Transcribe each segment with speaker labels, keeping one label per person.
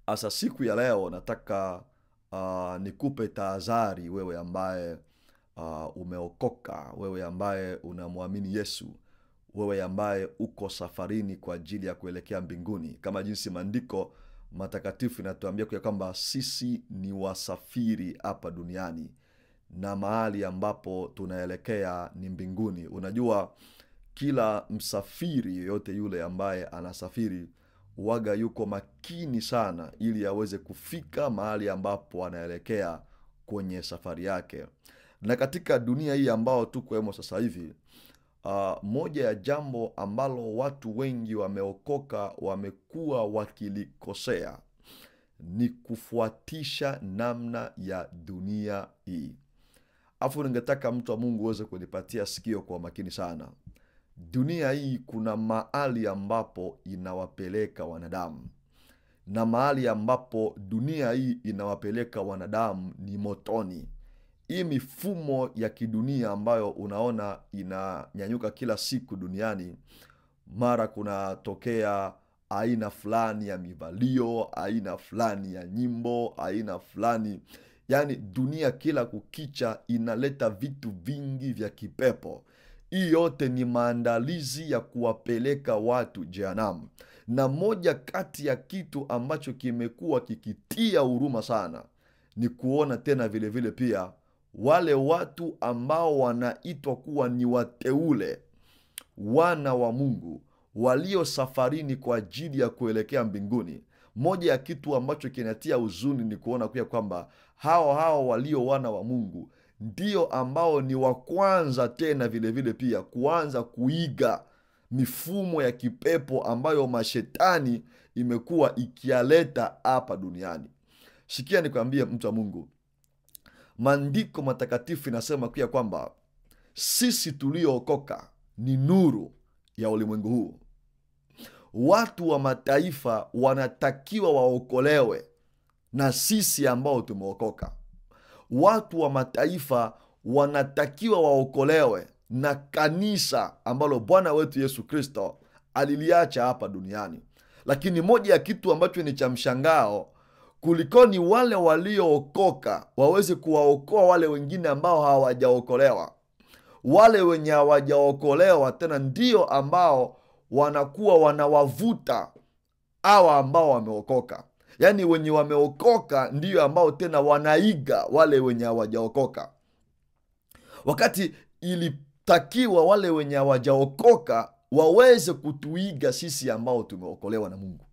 Speaker 1: Asa siku ya leo nataka nikupe tahadhari wewe ambaye umeokoka, wewe ambaye unamwamini Yesu, wewe ambaye uko safarini kwa ajili ya kuelekea mbinguni. Kama jinsi maandiko matakatifu inatuambia kwa kwamba sisi ni wasafiri hapa duniani na mahali ambapo tunaelekea ni mbinguni. Unajua, kila msafiri yoyote yule ambaye anasafiri waga yuko makini sana ili aweze kufika mahali ambapo anaelekea kwenye safari yake. Na katika dunia hii ambao tuko sasa hivi, moja ya jambo ambalo watu wengi wameokoka wamekuwa wakilikosea ni kufuatisha namna ya dunia hii. Afu ningetaka mtu wa Mungu uweze kunipatia sikio kwa makini sana. Dunia hii kuna mahali ambapo inawapeleka wanadamu, na mahali ambapo dunia hii inawapeleka wanadamu ni motoni. Hii mifumo ya kidunia ambayo unaona inanyanyuka kila siku duniani, mara kunatokea aina fulani ya mivalio, aina fulani ya nyimbo, aina fulani. Yani dunia kila kukicha inaleta vitu vingi vya kipepo. Hii yote ni maandalizi ya kuwapeleka watu jehanamu. Na moja kati ya kitu ambacho kimekuwa kikitia huruma sana ni kuona tena vile vile pia wale watu ambao wanaitwa kuwa ni wateule, wana wa Mungu, walio safarini kwa ajili ya kuelekea mbinguni. Moja ya kitu ambacho kinatia huzuni ni kuona pia kwamba hao walio wana wa Mungu ndio ambao ni wa kwanza tena vile vile pia kuanza kuiga mifumo ya kipepo ambayo mashetani imekuwa ikialeta hapa duniani. Sikia nikwambie mtu wa Mungu, maandiko matakatifu inasema pia kwamba sisi tuliookoka ni nuru ya ulimwengu huu. Watu wa mataifa wanatakiwa waokolewe na sisi ambao tumeokoka. Watu wa mataifa wanatakiwa waokolewe na kanisa ambalo Bwana wetu Yesu Kristo aliliacha hapa duniani. Lakini moja ya kitu ambacho ni cha mshangao, kulikoni wale waliookoka waweze kuwaokoa wale wengine ambao hawajaokolewa. Wale wenye hawajaokolewa tena ndio ambao wanakuwa wanawavuta hawa ambao wameokoka. Yani wenye wameokoka ndio ambao tena wanaiga wale wenye hawajaokoka. Wakati ilitakiwa wale wenye hawajaokoka waweze kutuiga sisi ambao tumeokolewa na Mungu.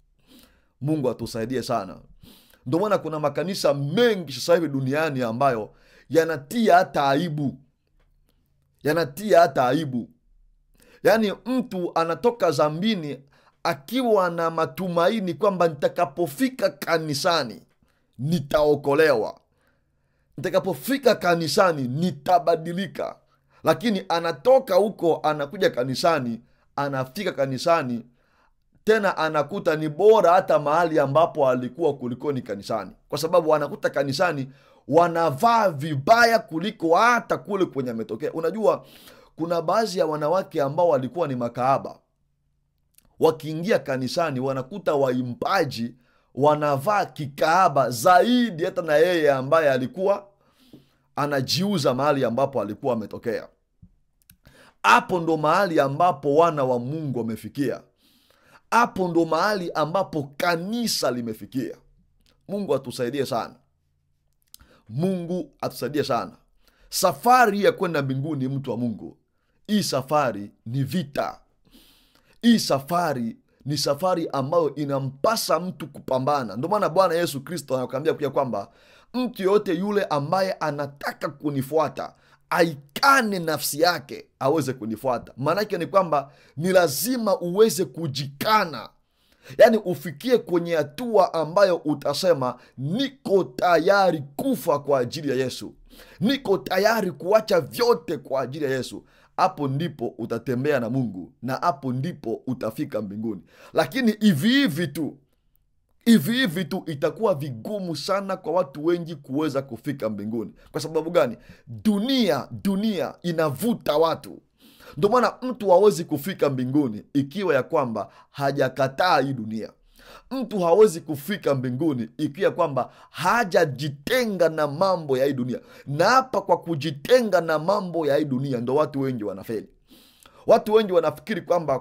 Speaker 1: Mungu atusaidie sana. Ndio maana kuna makanisa mengi sasa hivi duniani ambayo yanatia hata aibu. Yanatia hata aibu. Yani mtu anatoka zambini akiwa na matumaini kwamba nitakapofika kanisani nitaokolewa, nitakapofika kanisani nitabadilika. Lakini anatoka huko anakuja kanisani, anafika kanisani tena anakuta ni bora hata mahali ambapo alikuwa kuliko ni kanisani. Kwa sababu anakuta kanisani wanavaa vibaya kuliko hata kule kwenye ametokea. Unajua kuna baadhi ya wanawake ambao walikuwa ni makahaba, wakiingia kanisani wanakuta waimbaji wanavaa kikahaba zaidi hata na yeye ambaye alikuwa anajiuza mahali ambapo alikuwa ametokea. Hapo ndo mahali ambapo wana wa Mungu wamefikia. Hapo ndo mahali ambapo kanisa limefikia. Mungu atusaidie sana. Mungu atusaidie sana. Safari ya kwenda mbinguni, mtu wa Mungu, hii safari ni vita. Hii safari ni safari ambayo inampasa mtu kupambana. Ndio maana Bwana Yesu Kristo anakuambia pia kwamba mtu yote yule ambaye anataka kunifuata aikane nafsi yake aweze kunifuata. Maana yake ni kwamba ni lazima uweze kujikana. Yani ufikie kwenye hatua ambayo utasema niko tayari kufa kwa ajili ya Yesu, niko tayari kuacha vyote kwa ajili ya Yesu. Hapo ndipo utatembea na Mungu na hapo ndipo utafika mbinguni. Lakini hivi tu itakuwa vigumu sana kwa watu wengi kuweza kufika mbinguni. Kwa sababu gani? Dunia inavuta watu. Ndio maana mtu hawezi kufika mbinguni ikiwa ya kwamba hajakataa hii dunia. Mtu hawezi kufika mbinguni ikiwa kwamba hajajitenga na mambo ya hii dunia. Na hapa kwa kujitenga na mambo ya hii dunia ndo watu wengi wanafeli. Watu wengi wanafikiri kwamba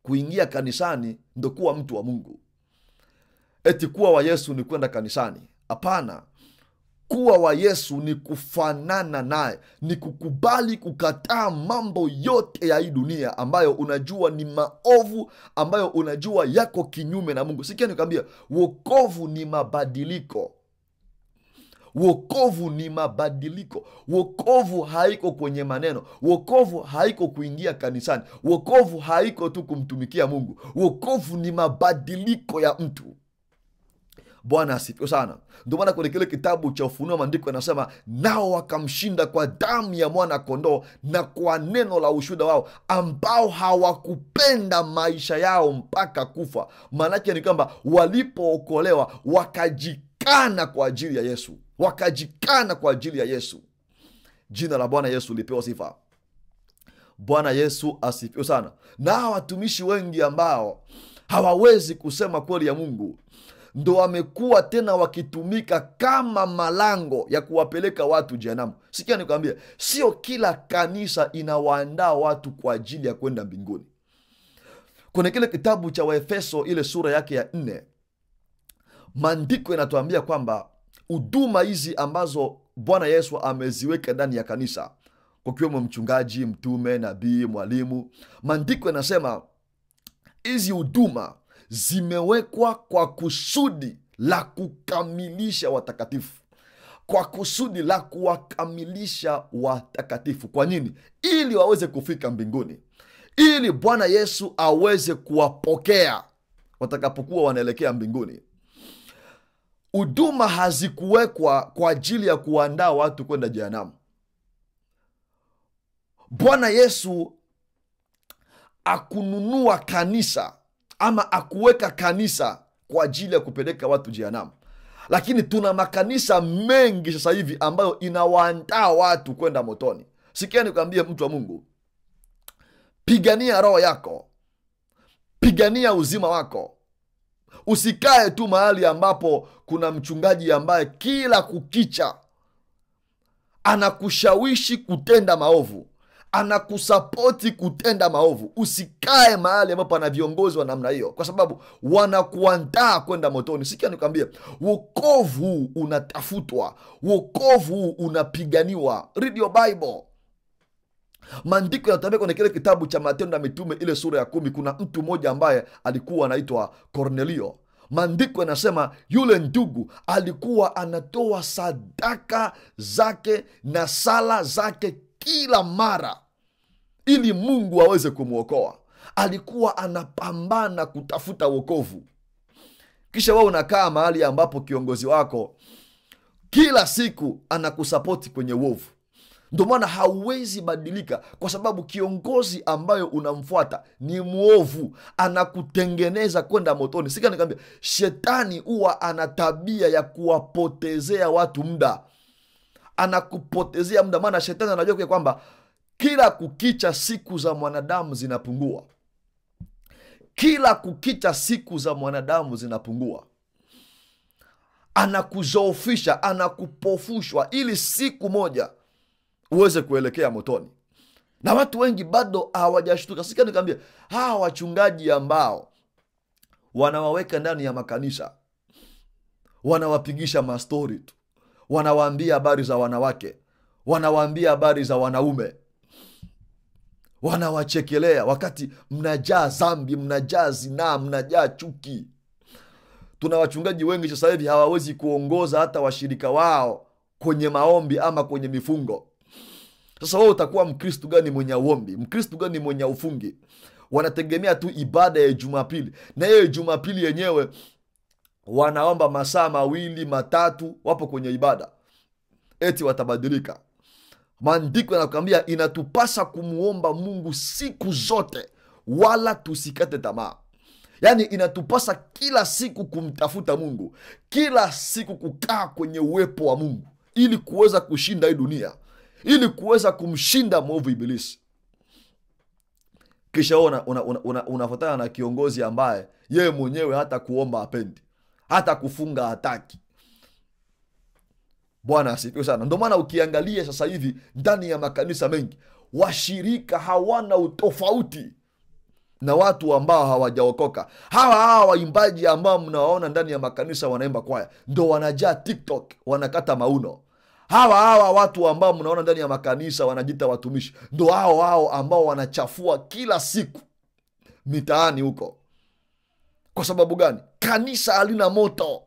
Speaker 1: kuingia kanisani ndo kuwa mtu wa Mungu. Eti kuwa wa Yesu ni kwenda kanisani. Hapana. Kuwa wa Yesu ni kufanana naye, ni kukubali kukataa mambo yote ya hii dunia ambayo unajua ni maovu, ambayo unajua yako kinyume na Mungu. Sikia nikwambia, wokovu ni mabadiliko. Wokovu ni mabadiliko. Wokovu haiko kwenye maneno. Wokovu haiko kuingia kanisani. Wokovu haiko tu kumtumikia Mungu. Wokovu ni mabadiliko ya mtu. Bwana asifiwe sana. Ndio maana kwenye kile kitabu cha Ufunuo maandiko yanasema, nao wakamshinda kwa damu ya mwana kondoo na kwa neno la ushuhuda wao, ambao hawakupenda maisha yao mpaka kufa. Maana yake ni kwamba walipookolewa wakajikana kwa ajili ya Yesu. Wakajikana kwa ajili ya Yesu. Jina la Bwana Yesu lipewe sifa. Bwana Yesu asifiwe sana. Na watumishi wengi ambao hawawezi kusema kweli ya Mungu ndo wamekuwa tena wakitumika kama malango ya kuwapeleka watu jehanamu. Sikia nikwambie, sio kila kanisa inawaandaa watu kwa ajili ya kwenda mbinguni. Kuna kile kitabu cha Waefeso ile sura yake ya 4, maandiko yanatuambia kwamba huduma hizi ambazo Bwana Yesu ameziweka ndani ya kanisa, kukiwemo mchungaji, mtume, nabii, mwalimu, maandiko yanasema hizi huduma zimewekwa kwa kusudi la kukamilisha watakatifu. Kwa kusudi la kuwakamilisha watakatifu. Kwa nini? Ili waweze kufika mbinguni. Ili Bwana Yesu aweze kuwapokea watakapokuwa wanaelekea mbinguni. Huduma hazikuwekwa kwa ajili ya kuandaa watu kwenda jehanamu. Bwana Yesu akununua kanisa ama akuweka kanisa kwa ajili ya kupeleka watu jehanamu. Lakini tuna makanisa mengi sasa hivi ambayo inawaandaa watu kwenda motoni. Sikia nikwambie mtu wa Mungu, pigania roho yako, pigania uzima wako. Usikae tu mahali ambapo kuna mchungaji ambaye kila kukicha anakushawishi kutenda maovu, anakusapoti kutenda maovu. Usikae mahali ambapo pana viongozi wa namna hiyo, kwa sababu wanakuandaa kwenda motoni. Sikia nikwambie, wokovu unatafutwa, wokovu unapiganiwa. Read your Bible. Maandiko yanatuambia kwenye kile kitabu cha Matendo ya Mitume ile sura ya 10, kuna mtu mmoja ambaye alikuwa anaitwa Cornelio. Maandiko yanasema yule ndugu alikuwa anatoa sadaka zake na sala zake kila mara ili Mungu aweze kumuokoa. Alikuwa anapambana kutafuta wokovu. Kisha wewe unakaa mahali ambapo kiongozi wako kila siku anakusapoti kwenye uovu. Ndio maana hauwezi badilika, kwa sababu kiongozi ambayo unamfuata ni muovu, anakutengeneza kwenda motoni. Sikia nikwambia, shetani huwa ana tabia ya kuwapotezea watu muda. Anakupotezea muda, maana shetani anajua kwamba kila kukicha siku za mwanadamu zinapungua. Kila kukicha siku za mwanadamu zinapungua. Anakuzoofisha, anakupofushwa ili siku moja uweze kuelekea motoni. Na watu wengi bado hawajashtuka. Sikia nikwambia, hawa wachungaji ambao wanawaweka ndani ya makanisa, wanawapigisha mastori tu, wanawaambia habari za wanawake, wanawaambia habari za wanaume, wanawachekelea wakati mnajaa dhambi, mnajaa zinaa, mnajaa chuki. Tuna wachungaji wengi sasa hivi hawawezi kuongoza hata washirika wao kwenye maombi ama kwenye mifungo. Sasa wewe utakuwa Mkristo gani mwenye uombi? Mkristo gani mwenye ufungi? Wanategemea tu ibada ya Jumapili. Na hiyo Jumapili yenyewe wanaomba masaa 2 3 wapo kwenye ibada. Eti watabadilika. Maandiko yanakuambia inatupasa kumuomba Mungu siku zote, wala tusikate tamaa. Yaani inatupasa kila siku kumtafuta Mungu, kila siku kukaa kwenye uwepo wa Mungu ili kuweza kushinda hii dunia, ili kuweza kumshinda mwovu ibilisi. Kisha wewe unafuatana na kiongozi ambaye Yeye mwenyewe hata kuomba hapendi, hata kufunga hataki. Bwana asifiwe sana. Ndio maana ukiangalia sasa hivi ndani ya makanisa mengi, washirika hawana utofauti na watu ambao hawajaokoka. Hawa waimbaji ambao mnawaona ndani ya makanisa wanaimba kwaya, ndio wanajaa TikTok, wanakata mauno. Hawa watu ambao mnaona ndani ya makanisa wanajiita watumishi, ndio hao ambao wanachafua kila siku mitaani huko. Kwa sababu gani? Kanisa halina moto.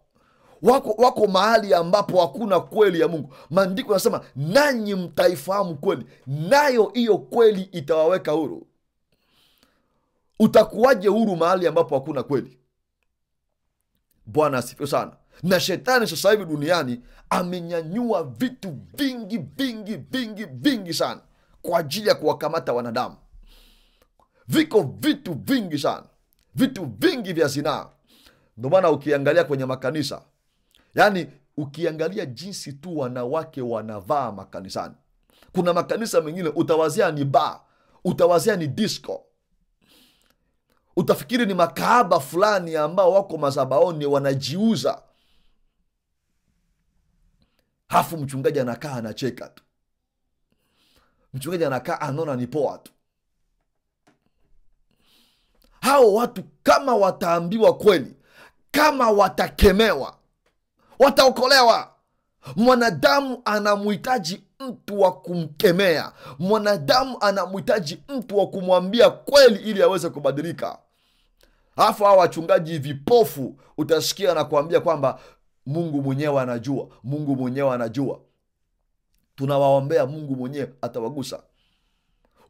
Speaker 1: Wako mahali ambapo hakuna kweli ya Mungu. Maandiko yanasema nanyi mtaifahamu kweli, nayo hiyo kweli itawaweka huru. Utakuwaje huru mahali ambapo hakuna kweli? Bwana asifiwe sana. Na shetani sasa hivi duniani amenyanyua vitu vingi vingi vingi vingi sana kwa ajili ya kuwakamata wanadamu. Viko vitu vingi sana, vitu vingi vya zinaa. Ndio maana ukiangalia kwenye makanisa, yani ukiangalia jinsi tu wanawake wanavaa makanisani, kuna makanisa mengine utawazia ni bar, utawazia ni disco, utafikiri ni makahaba fulani ambao wako mazabaoni wanajiuza. Hafu mchungaji anakaa anacheka tu, mchungaji anakaa anaona ni poa tu. Hao watu kama wataambiwa kweli, kama watakemewa, wataokolewa. Mwanadamu anamhitaji mtu wa kumkemea, mwanadamu anamhitaji mtu wa kumwambia kweli ili aweze kubadilika. Alafu hao wachungaji vipofu utasikia na kuambia kwamba Mungu mwenyewe anajua, Mungu mwenyewe anajua. Tunawaombea, Mungu mwenyewe atawagusa.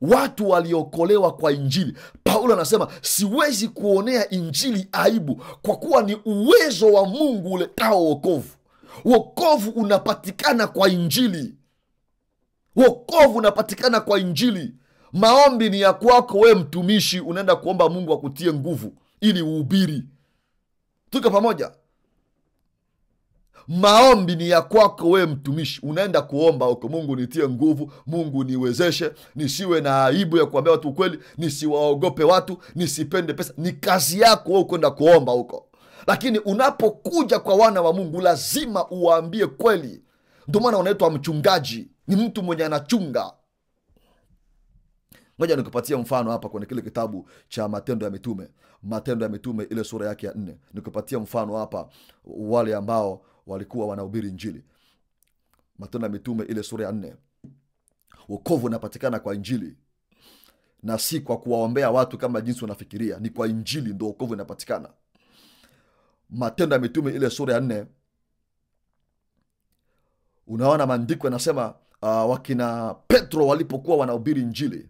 Speaker 1: Watu waliokolewa kwa injili. Paulo anasema siwezi kuonea injili aibu, kwa kuwa ni uwezo wa Mungu uletao wokovu. Wokovu unapatikana kwa injili. Wokovu unapatikana kwa injili. Maombi ni ya kwako wewe mtumishi, unaenda kuomba Mungu akutie nguvu ili uhubiri. Tuko pamoja? Maombi ni ya kwako wewe mtumishi, unaenda kuomba huko, Mungu nitie nguvu, Mungu niwezeshe, nisiwe na aibu ya kuambia watu ukweli, nisiwaogope watu, nisipende pesa. Ni kazi yako wewe kwenda kuomba huko. Lakini unapokuja kwa wana wa Mungu lazima uwaambie kweli. Ndio maana unaitwa mchungaji, ni mtu mwenye anachunga. Ngoja nikupatie mfano hapa kwenye kile kitabu cha Matendo ya Mitume. Matendo ya Mitume ile sura yake ya 4. Nikupatie mfano hapa wale ambao walikuwa wanahubiri injili. Matendo ya Mitume ile sura ya 4. Wokovu unapatikana kwa injili, na si kwa kuwaombea watu kama jinsi unafikiria. Ni kwa injili ndio wokovu unapatikana. Matendo ya Mitume ile sura ya 4. Unaona maandiko yanasema wakina Petro walipokuwa wanahubiri injili,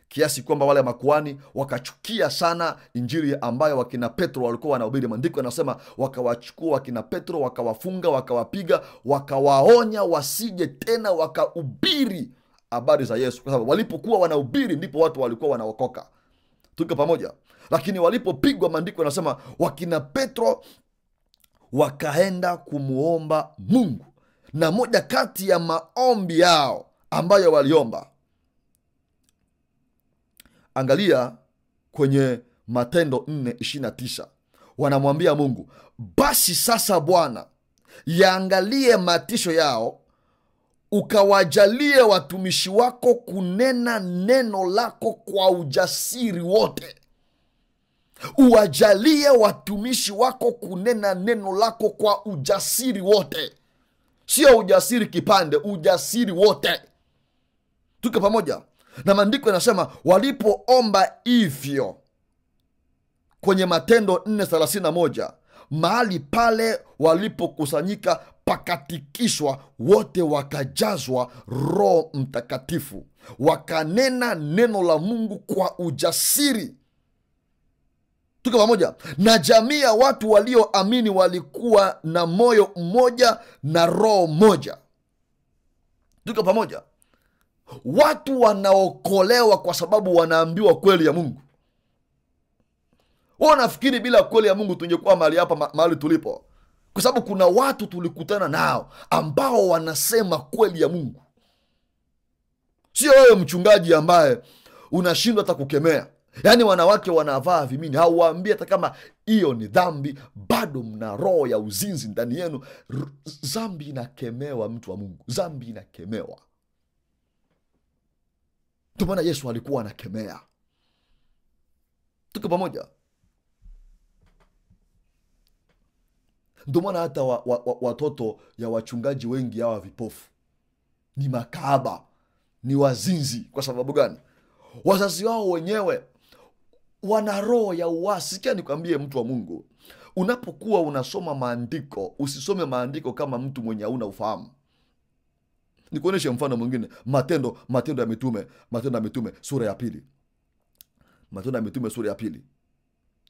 Speaker 1: kiasi kwamba wale makuhani wakachukia sana injili ambayo wakina Petro walikuwa wanahubiri. Maandiko yanasema wakawachukua wakina Petro, wakawafunga, wakawapiga, wakawaonya wasije tena wakahubiri habari za Yesu. Kwa sababu walipokuwa wanahubiri ndipo watu walikuwa wanaokoka. Tuko pamoja? Lakini walipopigwa, maandiko yanasema wakina Petro wakaenda kumuomba Mungu. Na moja kati ya maombi yao ambayo waliomba, angalia kwenye Matendo 4:29, wanamwambia Mungu, basi sasa Bwana, yaangalie matisho yao, ukawajalie watumishi wako kunena neno lako kwa ujasiri wote. Uwajalie watumishi wako kunena neno lako kwa ujasiri wote. Sio ujasiri kipande, ujasiri wote. Tuko pamoja? Na maandiko yanasema walipoomba hivyo kwenye Matendo 4:31, mahali pale walipokusanyika pakatikishwa, wote wakajazwa Roho Mtakatifu, wakanena neno la Mungu kwa ujasiri. Tuko pamoja? Na jamii ya watu walioamini walikuwa na moyo mmoja na roho moja. Tuko pamoja? Watu wanaokolewa kwa sababu wanaambiwa kweli ya Mungu. Wao nafikiri bila kweli ya Mungu tungekuwa mahali hapa, mahali tulipo. Kwa sababu kuna watu tulikutana nao ambao wanasema kweli ya Mungu. Sio wewe mchungaji ambaye unashindwa hata kukemea. Yaani wanawake wanavaa vimini, hawaambii hata kama hiyo ni dhambi, bado mna roho ya uzinzi ndani yenu. Dhambi inakemewa, mtu wa Mungu, dhambi inakemewa. Ndio maana Yesu alikuwa anakemea. Tuko pamoja? Ndio maana hata watoto ya wachungaji wengi hawa vipofu ni makahaba, ni wazinzi. Kwa sababu gani? Wazazi wao wenyewe wana roho ya uasi. Sikia nikwambie, mtu wa Mungu, unapokuwa unasoma maandiko, usisome maandiko kama mtu mwenye hauna ufahamu. Nikuoneshe mfano mwingine. Matendo ya Mitume, Matendo ya Mitume sura ya 2. Matendo ya Mitume sura ya 2.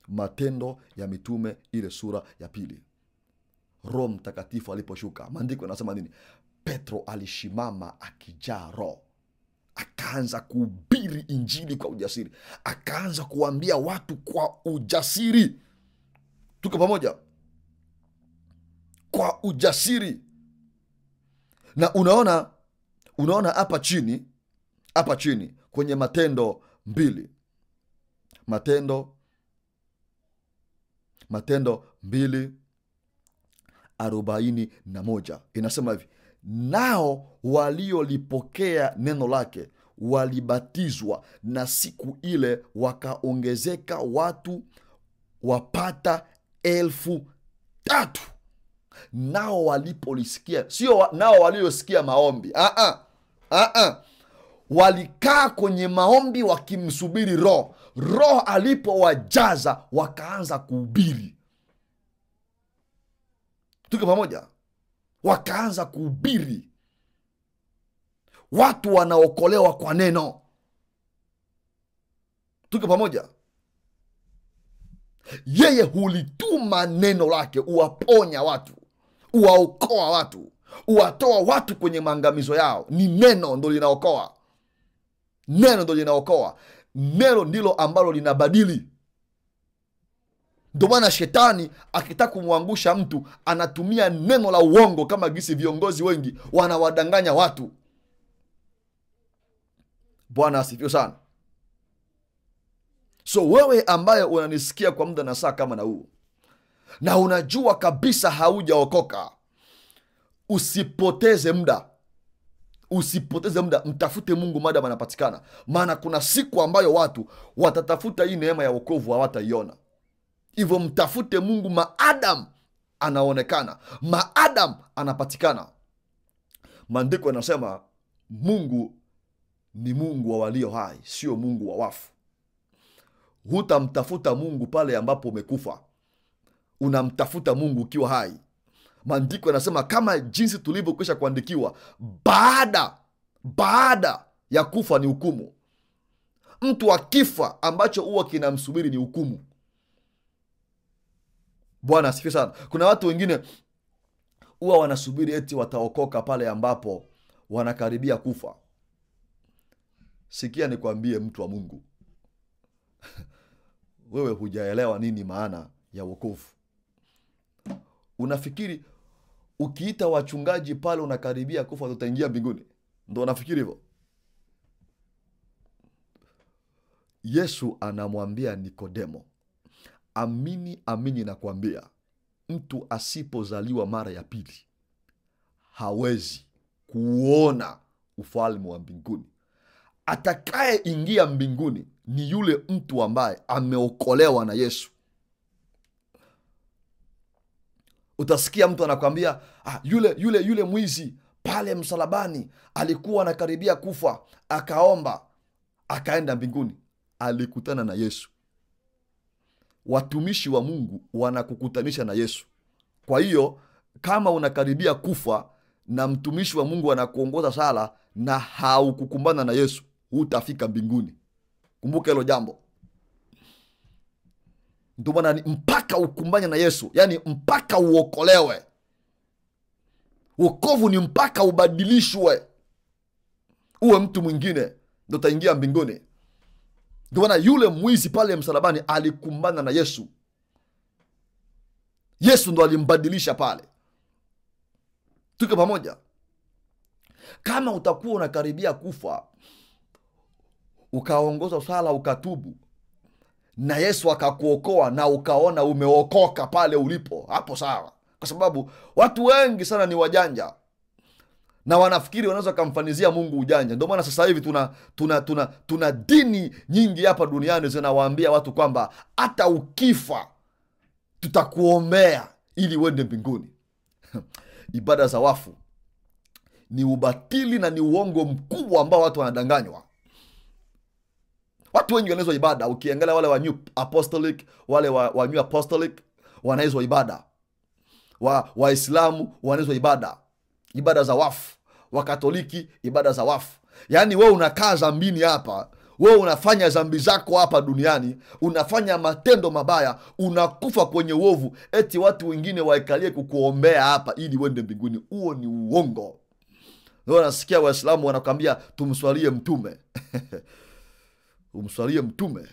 Speaker 1: Matendo ya Mitume ile sura ya 2. Roho Mtakatifu aliposhuka, maandiko yanasema nini? Petro alishimama akijaa Roho, akaanza kuhubiri injili kwa ujasiri, akaanza kuambia watu kwa ujasiri. Tuko pamoja? Kwa ujasiri. Na unaona hapa chini, hapa chini kwenye Matendo 2. Matendo 2:41 inasema hivi: nao waliolipokea neno lake walibatizwa, na siku ile wakaongezeka watu wapata 3,000. Nao walipolisikia, sio nao waliosikia maombi, walikaa kwenye maombi wakimsubiri Roho. Roho alipowajaza wakaanza kuhubiri. Tuko pamoja? Wakaanza kuhubiri. Watu wanaokolewa kwa neno. Tuko pamoja? Yeye hulituma neno lake, uwaponya watu, uwaokoa watu, uwatoa watu kwenye maangamizo yao. Ni neno ndo linaokoa. Neno ndo linaokoa. Neno ndilo ambalo linabadili. Ndio maana shetani akitaka kumwangusha mtu anatumia neno la uongo, kama gisi viongozi wengi wanawadanganya watu. Bwana asifiwe sana. So wewe ambaye unanisikia kwa muda na saa kama na huu, na unajua kabisa haujaokoka, usipoteze muda. Usipoteze muda, mtafute Mungu maadamu anapatikana. Maana kuna siku ambayo watu watatafuta hii neema ya wokovu hawataiona. Hivyo mtafute Mungu maadamu anaonekana, maadamu anapatikana. Maandiko yanasema Mungu ni Mungu wa walio hai, sio Mungu wa wafu. Hutamtafuta Mungu pale ambapo umekufa. Unamtafuta Mungu ukiwa hai. Maandiko yanasema kama jinsi tulivyokwisha kuandikiwa, baada ya kufa ni hukumu. Mtu akifa, ambacho huwa kinamsubiri ni hukumu. Bwana asifiwe sana. Kuna watu wengine huwa wanasubiri eti wataokoka pale ambapo wanakaribia kufa. Sikia nikwambie, mtu wa Mungu, wewe hujaelewa nini maana ya wokovu. Unafikiri ukiita wachungaji pale unakaribia kufa utaingia mbinguni? Ndio unafikiri hivyo? Yesu anamwambia Nikodemo, amini amini nakwambia, mtu asipozaliwa mara ya pili hawezi kuona ufalme wa mbinguni. Atakaye ingia mbinguni ni yule mtu ambaye ameokolewa na Yesu. Utasikia mtu anakwambia, yule mwizi pale msalabani alikuwa anakaribia kufa, akaomba, akaenda mbinguni. Alikutana na Yesu. Watumishi wa Mungu wanakukutanisha na Yesu. Kwa hiyo kama unakaribia kufa na mtumishi wa Mungu anakuongoza sala na haukukumbana na Yesu, hutafika mbinguni. Kumbuka hilo jambo. Ndio maana mpaka ukumbane na Yesu, yani mpaka uokolewe. Wokovu ni mpaka ubadilishwe, uwe mtu mwingine, ndio utaingia mbinguni. Ndio maana yule mwizi pale msalabani alikumbana na Yesu. Yesu ndo alimbadilisha pale. Tuko pamoja? Kama utakuwa unakaribia kufa, ukaongoza sala, ukatubu, na Yesu akakuokoa na ukaona umeokoka pale ulipo, hapo sawa. Kwa sababu watu wengi sana ni wajanja na wanafikiri wanaweza kumfanizia Mungu ujanja. Ndio maana sasa hivi tuna dini nyingi hapa duniani zinawaambia watu kwamba hata ukifa tutakuombea ili uende mbinguni. Ibada za wafu ni ubatili na ni uongo mkubwa ambao watu wanadanganywa. Watu wengi wanazo ibada. Ukiangalia wale wa New Apostolic, wale wa New Apostolic wanazo ibada. Waislamu wanazo ibada. Ibada za wafu. Wakatoliki ibada za wafu. Yaani wewe unakaa zambini hapa, wewe unafanya dhambi zako hapa duniani, unafanya matendo mabaya, unakufa kwenye uovu, eti watu wengine waikalie kukuombea hapa ili uende mbinguni. Huo ni uongo. Leo nasikia Waislamu wanakuambia tumswalie mtume. Umswalie mtume.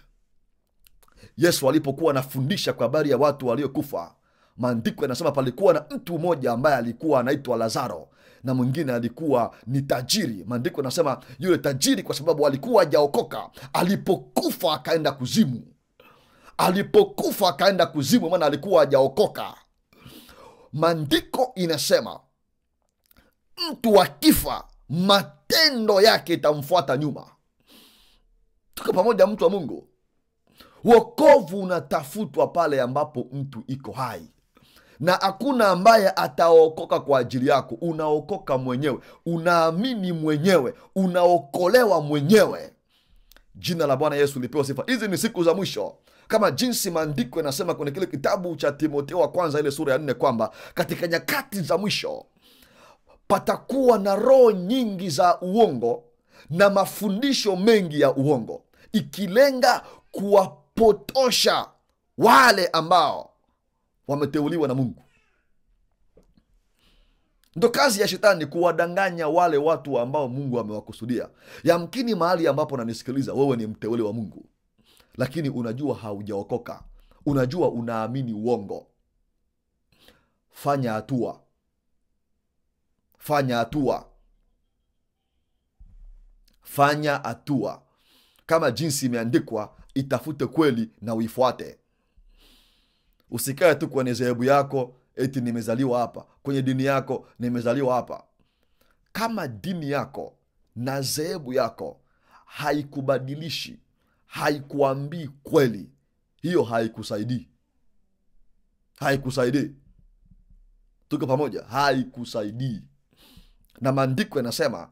Speaker 1: Yesu alipokuwa anafundisha kwa habari ya watu waliokufa, maandiko yanasema palikuwa na mtu mmoja ambaye alikuwa anaitwa Lazaro na mwingine alikuwa ni tajiri. Maandiko yanasema yule tajiri, kwa sababu alikuwa hajaokoka, alipokufa akaenda kuzimu. Alipokufa akaenda kuzimu, maana alikuwa hajaokoka. Maandiko inasema mtu akifa matendo yake itamfuata nyuma. Tuko pamoja, mtu wa Mungu? Wokovu unatafutwa pale ambapo mtu iko hai, na hakuna ambaye ataokoka kwa ajili yako. Unaokoka mwenyewe, unaamini mwenyewe, unaokolewa mwenyewe. Jina la Bwana Yesu lipewe sifa. Hizi ni siku za mwisho, kama jinsi maandiko yanasema kwenye kile kitabu cha Timotheo wa kwanza ile sura ya 4 kwamba katika nyakati za mwisho patakuwa na roho nyingi za uongo na mafundisho mengi ya uongo, ikilenga kuwapotosha wale ambao wameteuliwa na Mungu. Ndo kazi ya shetani, kuwadanganya wale watu ambao Mungu amewakusudia. Yamkini mahali ambapo unanisikiliza wewe ni mteule wa Mungu, lakini unajua haujaokoka, unajua unaamini uongo. Fanya hatua. Fanya hatua. Fanya hatua. Kama jinsi imeandikwa, itafute kweli na uifuate. Usikae tu kwenye dhehebu yako eti nimezaliwa hapa, kwenye dini yako nimezaliwa hapa. Kama dini yako na dhehebu yako haikubadilishi, haikuambii kweli, hiyo haikusaidii. Haikusaidii. Tuko pamoja? Haikusaidii. Na maandiko yanasema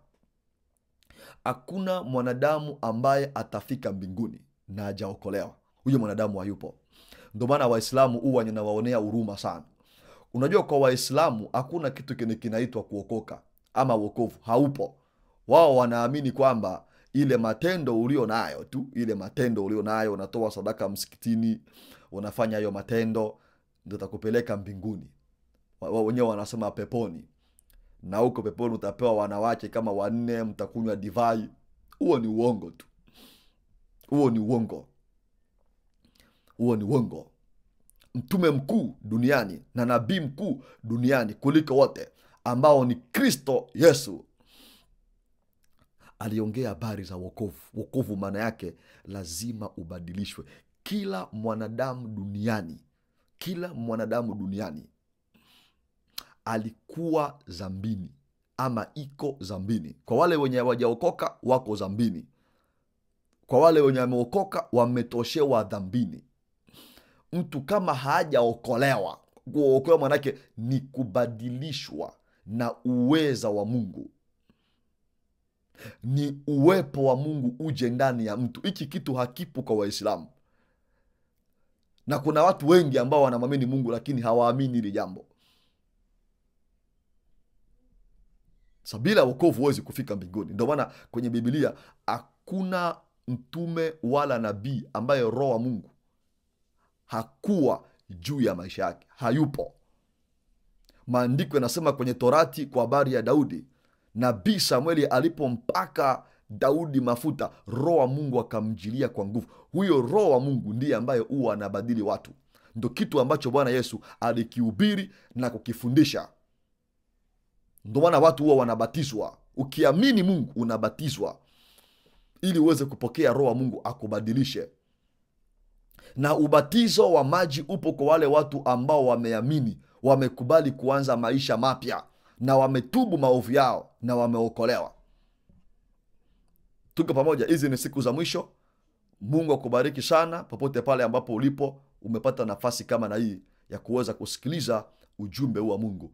Speaker 1: hakuna mwanadamu ambaye atafika mbinguni na hajaokolewa. Huyo mwanadamu hayupo. Ndio maana Waislamu huwa ninawaonea huruma sana. Unajua kwa Waislamu hakuna kitu kinaitwa kuokoka ama wokovu, haupo. Wao wanaamini kwamba ile matendo ulio nayo tu, ile matendo ulio nayo, unatoa sadaka msikitini, unafanya hayo matendo, ndio takupeleka mbinguni. Wao wenyewe wanasema peponi. Na huko peponi utapewa wanawake kama 4, mtakunywa divai. Huo ni uongo tu. Huo ni uongo. Huo ni uongo. Mtume mkuu duniani na nabii mkuu duniani kuliko wote, ambao ni Kristo Yesu, aliongea habari za wokovu. Wokovu maana yake lazima ubadilishwe. Kila mwanadamu duniani, kila mwanadamu duniani alikuwa zambini ama iko zambini. Kwa wale wenye hawajaokoka wako zambini. Kwa wale wenye wameokoka wametoshewa dhambini. Mtu kama hajaokolewa, kuokolewa maana yake ni kubadilishwa na uweza wa Mungu. Ni uwepo wa Mungu uje ndani ya mtu. Hiki kitu hakipo kwa Waislamu. Na kuna watu wengi ambao wanamwamini Mungu lakini hawaamini hili jambo. Bila wokovu huwezi kufika mbinguni. Ndio maana kwenye Biblia hakuna mtume wala nabii ambaye roho wa Mungu hakuwa juu ya maisha yake. Hayupo. Maandiko yanasema kwenye Torati kwa habari ya Daudi, nabii Samueli alipompaka Daudi mafuta, roho wa Mungu akamjilia kwa nguvu. Huyo roho wa Mungu ndiye ambaye huwa anabadili watu. Ndio kitu ambacho Bwana Yesu alikihubiri na kukifundisha. Ndio maana watu huwa wanabatizwa. Ukiamini Mungu unabatizwa ili uweze kupokea roho wa Mungu akubadilishe. Na ubatizo wa maji upo kwa wale watu ambao wameamini, wamekubali kuanza maisha mapya na wametubu maovu yao na wameokolewa. Tuko pamoja. Hizi ni siku za mwisho. Mungu akubariki sana popote pale ambapo ulipo, umepata nafasi kama na hii ya kuweza kusikiliza ujumbe huu wa Mungu.